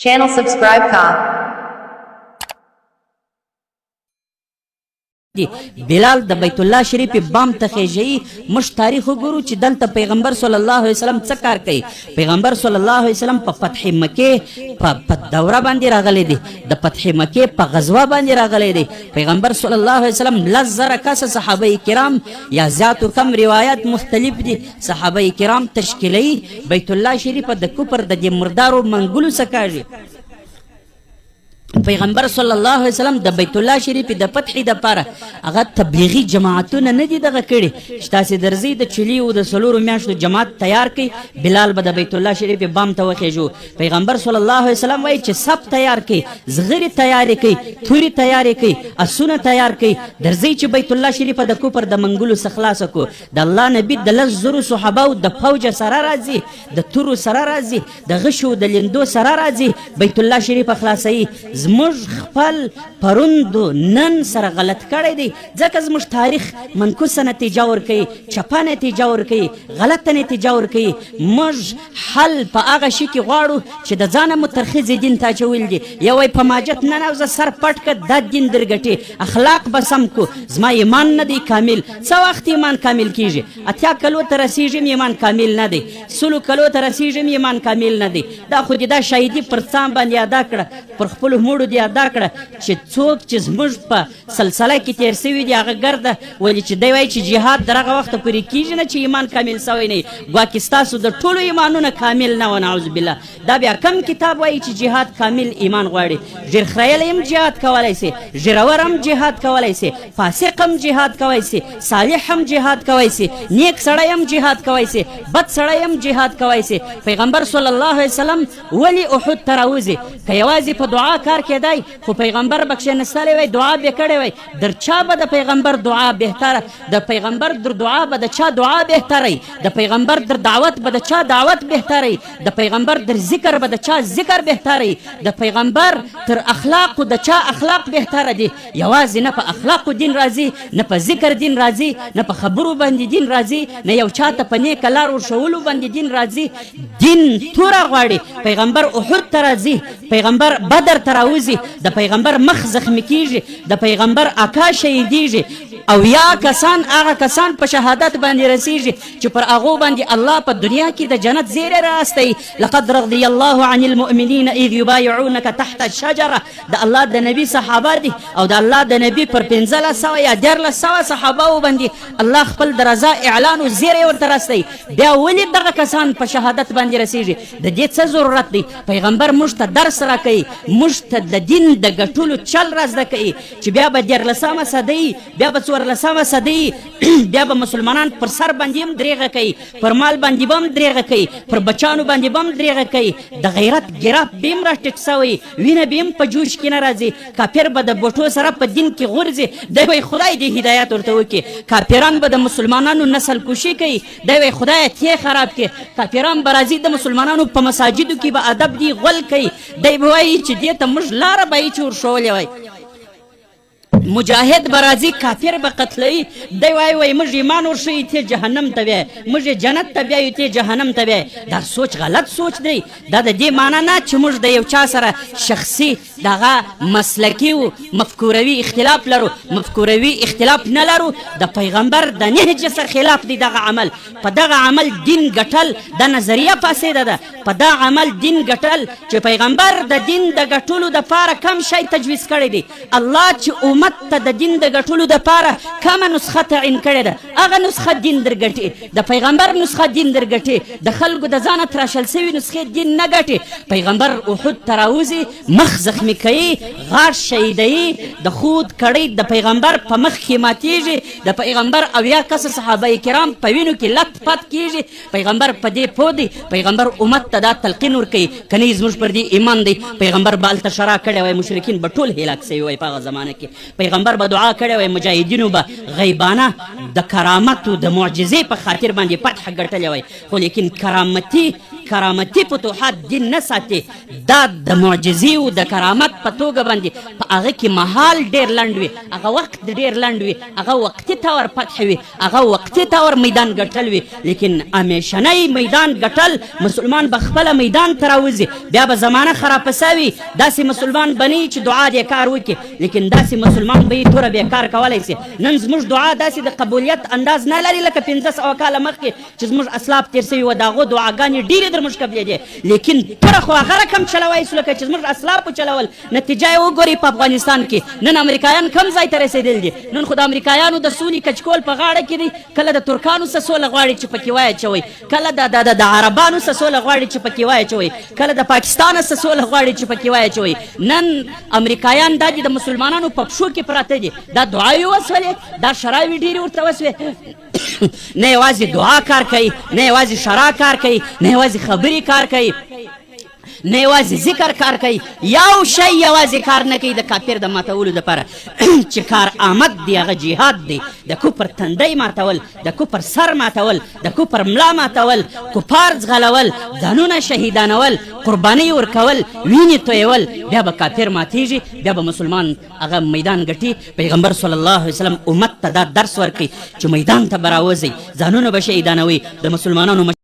Channel subscribe ka. دي بلال د بیت الله شریف بام ته خېژي. موږ تاریخ وګورو چې دلته پیغمبر صلی الله علیه وسلم څه کار کوي. پیغمبر صلی الله علیه وسلم په فتح مکه په دوره باندې راغلی دی، د فتح مکه په غزوه باندې راغلی دی. پیغمبر صلی الله علیه وسلم 10,000 کسه صحابه کرام یا زیات و کم روایت مختلف دي، صحابه کرام تشکیلوي. بیت الله شریف د کفر د دې مردارو منګولو څخه کاږي. پیغمبر صلی الله علیه وسلم د بیت الله شریف د فتح د پاره هغه تبلیغي جماعتونه نه دي دغه کړي چې تاسې درځئ د چلیو د 4 میاشتو جماعت تیار کړئ، بلال به د بیت الله شریف بام ته وخېژو. پیغمبر صلی الله علیه وسلم وایي چې سب تیار کړئ، زغرې تیارې کړئ، تورې تیارې کړئ، اسونه تیار کړئ، درځئ چې بیت الله شریف د کفر د منګولو څخه خلاصه کړو. د الله نبی د 10,000 صحابو د فوج سره راځي، د تورو سره راځي، د غشو د لیندو سره راځي، بیت الله شریف خلاصوي. زموږ خپل پروندو نن سره غلط کړی دی، ځکه زموږ تاریخ منکوسه نتیجه ورکوي، چپه نتیجه ورکوي، غلطه نتیجه ورکوي. موږ حل په هغه شي کې غواړو چې د ځانه مو ترخیزې دین ته اچولي دي. یو وایي په ماجت ننوځه سر پټ که دا دین درګټي، اخلاق به سم کو، زما ایمان نه دی کامل. څه وخت ایمان کامل کیږي؟ 80 کلو ته رسېږم ایمان کامل نه دی، 100 کلو ته رسېږم ایمان کامل نه دی. دا خو دې دا شاهدي پر ځان باندې ادا کړه، پر خپلو مړو دې ادا کړه چې څوک چې زموږ په سلسله کې تېر سوي دي هغه ګرده. ولې چې دی وایي چې جهاد در هغه وخته پورې کېږي نه چې ایمان کامل سوی نه وي، ګواکې ستاسو د ټولو ایمانونه کامل نه وه. نعوذ بالله. دا بیا کم کتاب وایي چې جهاد کامل ایمان غواړي؟ ږیر خریلی هم جهاد کولی سي، ږیرور هم جهاد کولی سي، فاسق هم جهاد کولی سي، صالح هم جهاد کولی سي، نیک سړی هم جهاد کولی سي، بد سړی هم جهاد کولی سي. پیغمبر صلی الله علیه وسلم ولې احد ته راوځي؟ که یوازې په دعا کار کېدای خو پیغمبر به کښېنستلی وای، دعا به کړې وای. در چا به د پیغمبر دعا بهتره، د پیغمبر در دعا به د چا دعا بهتره، د پیغمبر در دعوت به د چا دعوت بهتره، د پیغمبر در ذکر به د چا ذکر بهتره، د پیغمبر تر اخلاقو د چا اخلاق بهتره دي. یوازې نه په اخلاقو دین راځي، نه په ذکر دین راځي، نه په خبرو باندې دین راځي، نه یو چا ته په نیکه لار ورښولو باندې دین راځي. دین توره غواړي. پیغمبر احد ته راځي، پیغمبر بدر ته راوځي، د پیغمبر مخ زخمی کیږي، د پیغمبر اکا شهیدیږي، او یا کسان هغه کسان په شهادت باندې رسیږي چې پر هغو باندې الله په دنیا کې د جنت زیری راستوي. لقد رضی الله عن المؤمنین اذ یبایعونک تحت الشجره. د الله د نبی صحابه دي او د الله د نبی پر 1500 یا 1300 صحابه باندې الله خپل د رضا اعلان او زیری ورته راستوي. بیا ولې دغه کسان په شهادت باندې رسیږي؟ د دې څه ضرورت دی؟ پیغمبر موږ ته درس راکوي، موږ ته د دین د ګټلو چل را زده کوي چې بیا به 13مه صدۍ، بیا به 14مه صدۍ، بیا به مسلمانان پر سر باندې هم درېغه کوي، پر مال باندې به هم درېغه کوي، پر بچانو باندې به هم درېغه کوي، د غیرت ګراف به هم راټیټ سوی، وینه به هم په جوش کې نه راځي. کافر به د بوټو سره په دین کې غورځي، دی وایي خدای دې هدایت ورته وکړي. کافران به د مسلمانانو نسل کشي کوي، دی وایي خدایه تې خراب کړي. کافران به راځي د مسلمانانو په مساجدو کې به ادب دي غول کوي، دی به وایي چې دې ته موږ لاره به یې چې ورښولې وای. مجاهد به راځي کافر به قتلوي، دی وایي وایي موږ ایمان ورښیي ته جهنم ته بیایې، موږ یې جنت ته بیایو ته جهنم ته بیایې. دا سوچ غلط سوچ دی. دا د دې معنا نه چې موږ د یو چا سره شخصي دغه مسلکي و مفکوروي اختلاف لرو، مفکوروي اختلاف نه لرو. د پیغمبر د نهج سره خلاف دی دغه عمل. په دغه عمل دین ګټل د نظریه فاسده ده. په دا عمل دین ګټل چې پیغمبر د دین د ګټلو دپاره کم شی تجویز کړی دی، الله چې امت ته د دین د ګټلو دپاره کمه نسخه تعین کړې ده هغه نسخه دین درګټي، د پیغمبر نسخه دین درګټي، د خلکو د ځانه تراشل سوي نسخې دین نه ګټي. پیغمبر احد ته راوځي، مخ زخمی کوي، غاښ شهیدوي، د خود کړۍ د پیغمبر په مخ کې ماتیږي، د پیغمبر 70 کسه صحابه کرام په وینو کې لت پت کیږي. پیغمبر په دې پوه دی، پیغمبر امت ته دا تلقین ورکوي که نه زموږ پر دې ایمان دی. پیغمبر به هلته شرا کړی وای، مشرکین به ټول هلاک سوي وای په هغه زمانه کې. پیغمبر به دعا کړې وای، مجاهدینو به غیبانه د کرامت او د معجزې په خاطر باندې فتح ګټلې وای. خو لیکن کرامتي فتوحات دین نه ساتي، دا د معجزې او د کرامت آمد په توګه باندې په هغه کې محل ډېر لنډ وي، هغه وخت ډېر لنډ وي، هغه وقتي طور فتح وي، هغه وقتي طور میدان ګټل وي، لیکن همیشنی میدان ګټل مسلمان به خپله میدان ته راوځي، بیا به زمانه خرابه سوي. داسې مسلمان به نه وي چې دعا دې کار وکړي، لیکن داسې مسلمان به یې توره بې کار کولی سي. نن زموږ دعا داسې د قبولیت انداز نه لري لکه 500 کاله مخکې چې زموږ اسلاف تېر سوي وه، د هغو دعاګانې ډېرې در موږ قبلېدې، لیکن توره خو هغه رقم چلوی سو لکه چې زموږ اسلافو چلول. نتیجه یې وګورئ په افغانستان کې نن امریکایان کم ځای ته رسېدل دي. نن خو د امریکایانو د سولې کچکول په غاړه کې دی، کله د ترکانو څخه سوله غواړي چې پکې واچوي، کله د عربانو څخه سوله غواړي چې پکې واچوي، کله د پاکستان څخه سوله غواړي چې پکې واچوي. نن امریکایان دا دي د مسلمانانو په پښو کې پراته دي. دا دعاوې وسولې، دا شراوې ډېرې ورته وسوې. نه یوازې دعا کار کوي، نه یوازې شرا کار کوي، نه یوازې خبرې کار کوي، نه یوازې ذکر کار کوي، یو شی یوازې کار نه کوي د کافر د ماتولو دپاره چې کار آمد دی، هغه جهاد دی. د کفر تندی ماتول، د کفر سر ماتول، د کفر ملا ماتول، کفار ځغلول، ځانونه شهیدانول، قربانۍ ورکول، وینې تویول، بیا به کافر ماتیږي، بیا به مسلمان هغه میدان ګټي. پیغمبر صلی الله علیه وسلم امت ته دا درس ورکوي چې میدان ته به راوځئ، ځانونه به شهیدانوئ، د مسلمانانو.